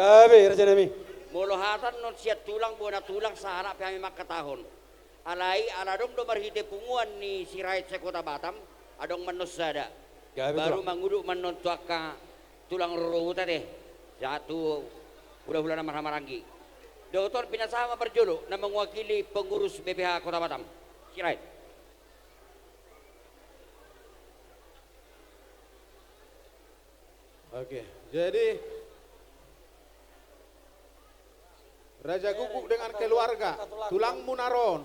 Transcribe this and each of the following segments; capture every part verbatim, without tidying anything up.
Gabe, raja nami. Molo hata annon sian tulang bona tulang, sahalak pe hami mangkatahon. Alai ala adong do marhite punguan ni Sirait se-Kota Batam, adong ma annon sada. Gabe, tulang. Baru mangudut ma annon tu angka tulang rorobot ate, sahat tu hulahula na marhahamaranggi. Dohot on pinasahat ma parjolo na mangwakili pengurus B P H Kota Batam, Sirait. Oke, jadi Raja Guguk dengan keluarga, tulangmu na ro on.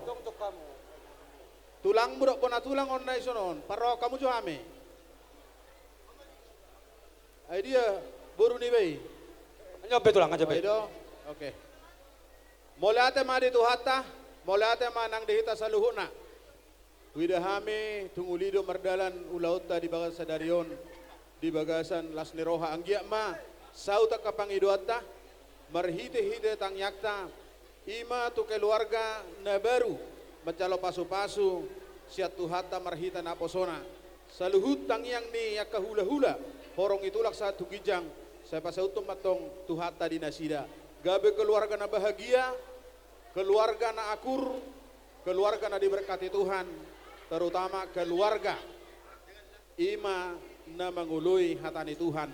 Tulangmu dohot bona tulang on na dison on, parrohahon hamu jo hami. Ai dia boru niba i? Anjope tulang, anjope. Ai do. Oke. Mauliate ma di Tuhanta, mauliate ma nang di hita saluhutna. Huida hami tung uli do mardalan ulaonta di bagasan sadari on, di bagasan las ni roha, anggiat ma saut angka pangidoanta, marhitehite tangiangta, i ma tu keluarga na baru manjalo pasupasu sian Tuhanta marhite naposona. Saluhut tangiang ni angka hulahula horong i tulang sahat tu ginjang, sai pasauthon ma antong Tuhanta di nasida. Gabe keluarga na bahagia, keluarga na akur, keluarga na diberkati Tuhan, terutama keluarga i ma na mangoloi hata ni Tuhan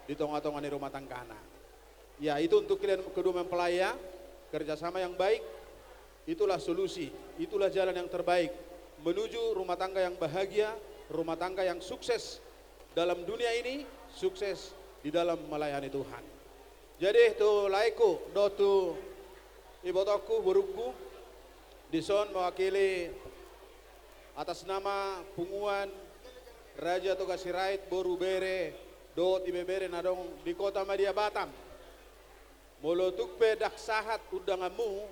di tongatonga ni rumah tanggana. Ya, itu untuk kalian kedua mempelai ya. Kerjasama yang baik, itulah solusi, itulah jalan yang terbaik menuju rumah tangga yang bahagia, rumah tangga yang sukses dalam dunia ini, sukses di dalam melayani Tuhan. Jadi tu laengku dohot tu ibotongku, borungku, dison mewakili atas nama punguan Raja Toga Sirait, boru, bere dohot ibebere na adong di Kota Madya Batam. Molo tung pe ndang sahat undanganmu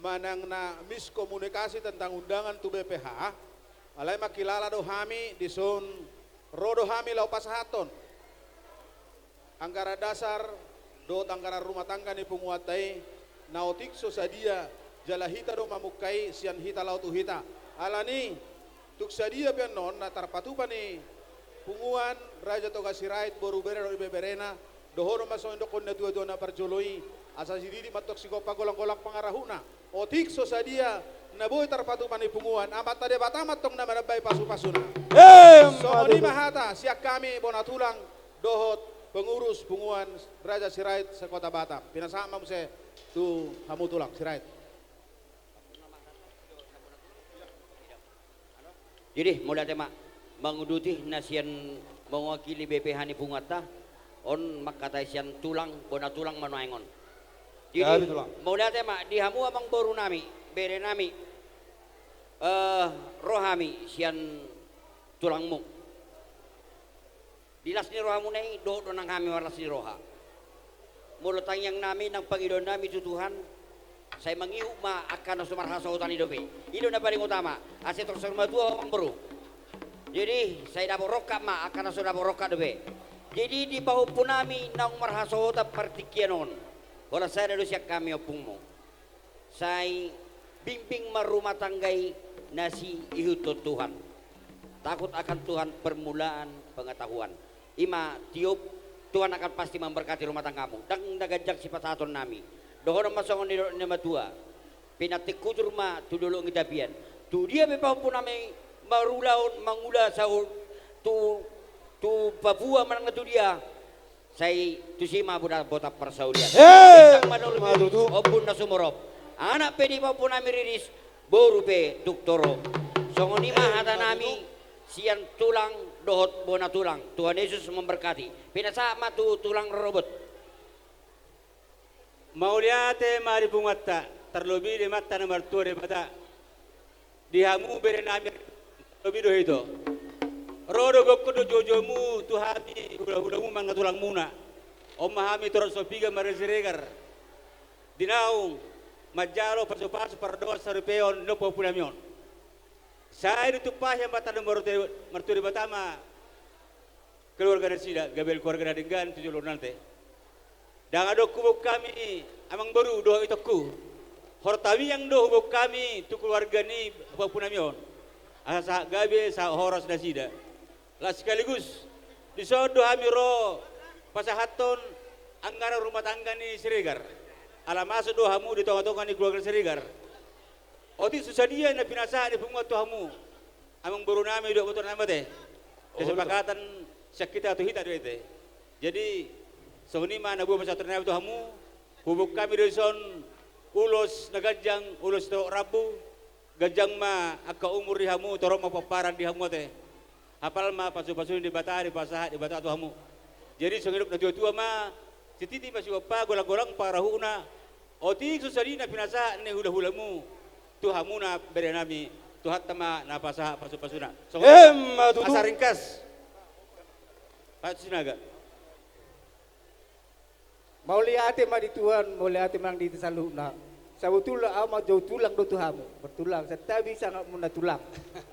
manang na miskomunikasi tentang undangan tu B P H, alai mangkilala do hami dison, ro do hami laho pasahathon anggaran dasar dohot anggaran rumah tangga ni punguanta i, na otik so sadia, jala hita do mamungka i sian hita laho tu hita. Alani, tung sadia pe annon na tarpatupa ni punguan Raja Toga Sirait, boru, bere dohot ibeberena, dohonon ma songon didokkon natuatua na parjolo i, asa sididik ma antong sigompa, golanggolang pangarahutna. Otik so sadia na boi tarpatupa ni punguan, Amanta Debata ma antong na manambai pasupasuna. Emma tutu. Songon i ma hata sian hami bona tulang dohot pengurus punguan Raja Sirait se-Kota Batam. Pinasahat ma muse tu hamu tulang Sirait. Jadi mauliate ma, manguduti na sian mewakili B P H ni punguanta, on mangkatai sian tulang, bona tulang ma nuaeng on. Jadi, gabe tulang. Mauliate ma di hamu amangboru nami, bere nami, eh, ro hami sian tulangmu. Di las ni rohamuna i, dohot do nang hami marlas ni roha. Molo tangiang nami nang pangidoan nami tu Tuhan, sai mangihut ma angka na so marhasohotan i dope. I do na paling utama, asa tor saur matua ho amangboru. Jadi sai dapot rongkap ma angka na so dapot rongkap dope. Jadi di pahompu nami naung marhasohotan partingkian on, holan sada do sian hami ompungmu. Sai bimbing ma rumah tangga i na siihuthon Tuhan. Takut akan Tuhan, permulaan pengetahuan. I ma tiop, Tuhan akan pasti memberkati rumah tanggamu. Ndang na ganjang sipasahaton nami. Dohonon ma songon nidok ni na matua. Pinantik hujur ma tu dolok ni tapian. Tu dia pe pahompu nami marulaon, mangula saur tu, tu Papua manang na tu dia. Sai tusi ma boda-, botak parsaulian. He, bintang ma na rumiris, ma tutu. Ombun na sumorop. Anak pe di pahompu nami riris, boru pe tung torop. Songon i ma hata nami sian tulang dohot bona tulang. Tuhan Yesus memberkati. Pinasahat ma tu tulang rorobot. Mauliate ma di punguanta, tarlobi di Amanta na martua Debata. Di hamu bere nami, tarlobi do hita. Ro do gokhon dohot joujomu tu hami hulahulamu manang na tulangmuna. On ma hami torop so piga marsiregar di naung manjalo pasupasu pardongan saripeon ni pahompu nami on. Sai ditumpahi Amanta na martua, martua Debata ma keluarga nasida, gabe keluarga na denggan tu joloan on ate. Ndang adong huboan hami amangboru dohot itongku. Hortamiang do huboan hami tu keluarga ni pahompu nami on. Asa sahat gabe, sahat horas nasida. Laos sekaligus, dison do hami ro pasahathon Anggara rumah tangga ni Siregar. Ala masuk do hamu di tonga-tonga ni keluarga Siregar. Otik so sadia na pinasahat ni punguan tu hamu. Amangboru nami dohot boru nami ate. Kesepakatan sian hita tu hita do ate. Jadi, songon i ma na boi pasahaton nami tu hamu. Huboan hami do dison ulos na ganjang, ulos torop rambu. Ganjang ma angka umur di hamu, torop ma pomparan di hamu ate. Hapal ma pasu-pasu ni Debata, dipasahat Debata tu hamu. Jadi songon i didok na tua-tua ma, sititi ma siompa, golang-golang pangarahutna. Otik so sadia na pinasahat ni hula-hulamu tu hamuna bere nami, Tuhanta ma na pasahat pasu-pasuna. Songon i. Emma tutu. Asa ringkas. Pak Sinaga. Mauliate ma di Tuhan, mauliate ma nang di hita saluhutna. Sabotulna ahu manjou tulang do tu hamu. Bertulang, santabi sangapmuna tulang.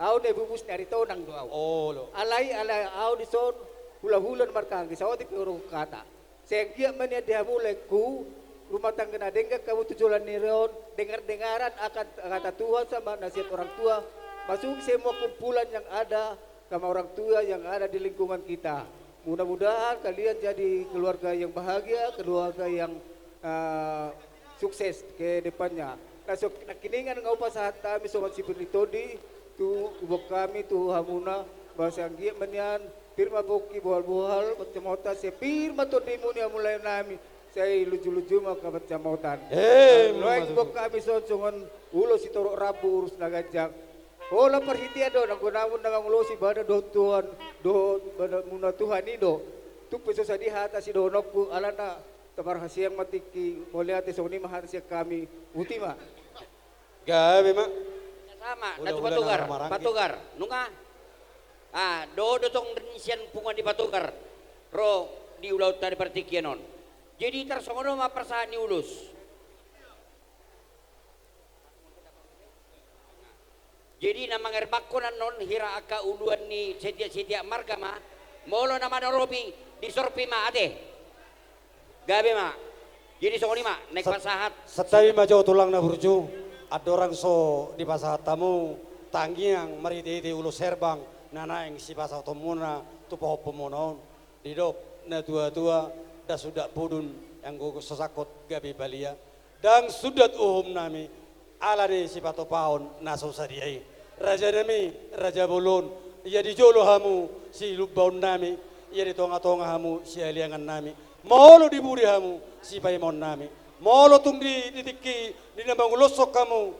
Ahu na ibubus ni Aritonang do ahu. Olo. Alai, alai ahu dison hula-hula na markanggi, saotik pe hurohahon hata. Sai anggiat ma nian di hamu laengku, rumah tangga na denggan hamu tu joloan ni ari on, dengar-dengaran akan kata Tuhan sama nasihat orang tua, masuk semua kumpulan yang ada, sama orang tua yang ada di lingkungan kita. Mudah-mudahan kalian jadi keluarga yang bahagia, keluarga yang, eh, sukses ke depannya. Na so nangkiningan nga hupasahat hami songon sipir ni tondi, tu huboan hami tu hamuna, bahasa anggiat ma nian, pir ma pongki bohal-bohal, pansamotan, sai pir ma tondimuna hamu lae nami, sai luju-luju ma angka pansamotan. Eh, nuaeng huboan hami songon ulos sitorop rambu ulos na ganjang. Holan parhitean do, nanggo namun na mangulosi badan dohot Tuhan, dohot badanmuna Tuhan i do. Tung pe so sadia hata sidohononku, alana taparhaseang ma tingki, mauliate songon i ma hata sian hami, botima. Gabe ma. Sama, Datu Patogar, Patogar, nunga. Ah, dohot do tong sian punguan ni Patogar. Ro di ulaonta di partingkian on. Jadi tarsongon on ma parsahat ni ulos. Jadi na mangerbangkon annon hira angka uluan ni setiap-setiap marga ma, molo na manoropi, disorpi ma ate. Gabe ma. Jadi songon i ma, naeng pasahat. Santabi ma jo tulang na burju, andorang so dipasahat hamu, tangiang marhite-hite ulos herbang, na naeng sipasahatonmuna, tu pahompunmuna on. Didok na tua-tua, das undat pudun, anggo so sangkot gabe palia. Ndang sundat uhum nami, ala ni sipatupaon na so sadia i. Raja nami, raja bolon, ia di jolo hamu silumbaon nami, ia di tonga-tonga hamu sialiangan nami. Molo di pudi hamu sipaimaon nami. Molo tung di, di tingki, di na manguloshon hamu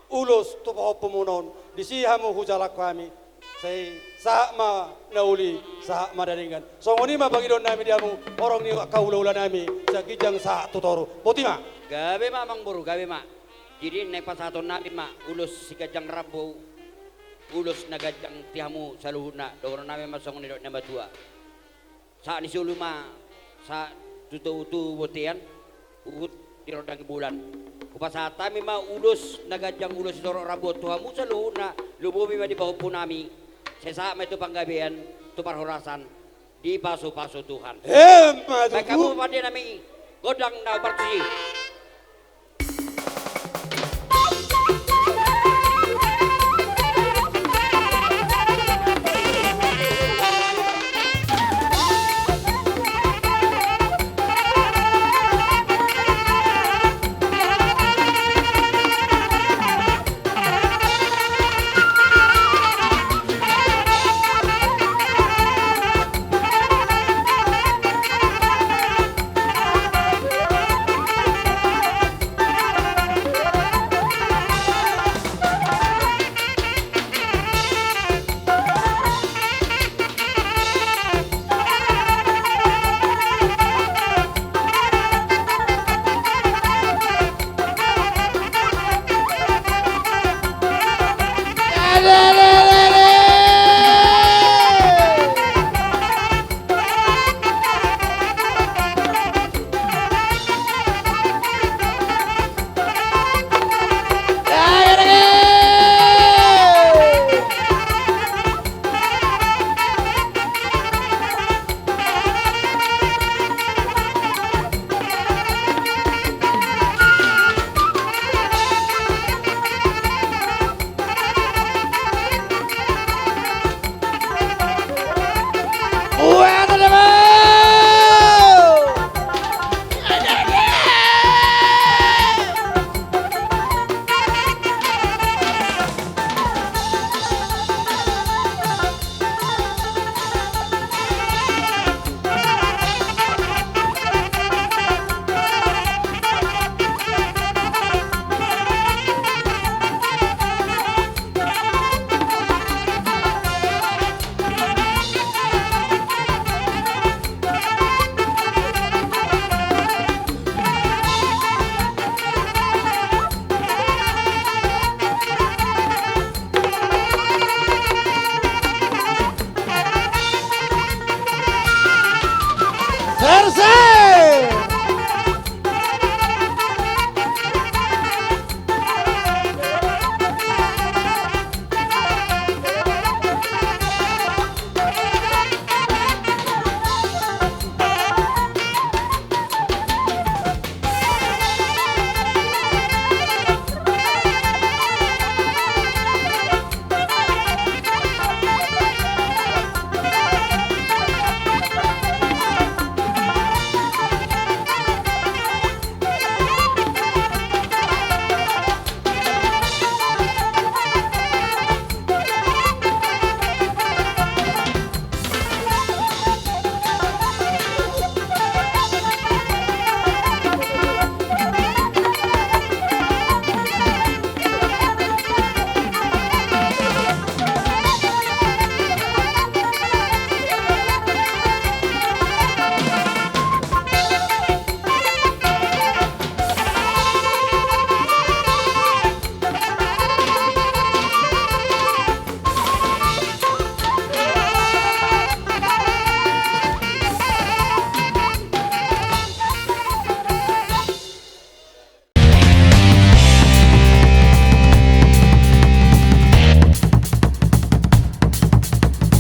ulos tu pahompunmuna on, disi hamu hujalang hami. Sai sahat ma na uli, sahat ma na denggan. Songon i ma pangidoan nami di hamu, horong ni angka hula-hula nami, sian ginjang sahat tu toru. Botima. Gabe ma, Amangboru, gabe ma. Jadi naeng pasahaton nami ma ulos siganjang rambu, ulos na ganjang di hamu saluhutna, dohonon nami ma songon nidok ni natuatua. Sahat ni solu ma, sahat tu togu tu bontean, huhut di rondang ni bulan. Hupasahat hami ma ulos na ganjang, ulos sitorop rambu tu hamu saluhutna, lumobi ma di pahompu nami, sai sahat ma i tu panggabean, tu parhorasan, dipasu-pasu Tuhan. Emma tutu. Baen hamu pande nami, gondang na martusi.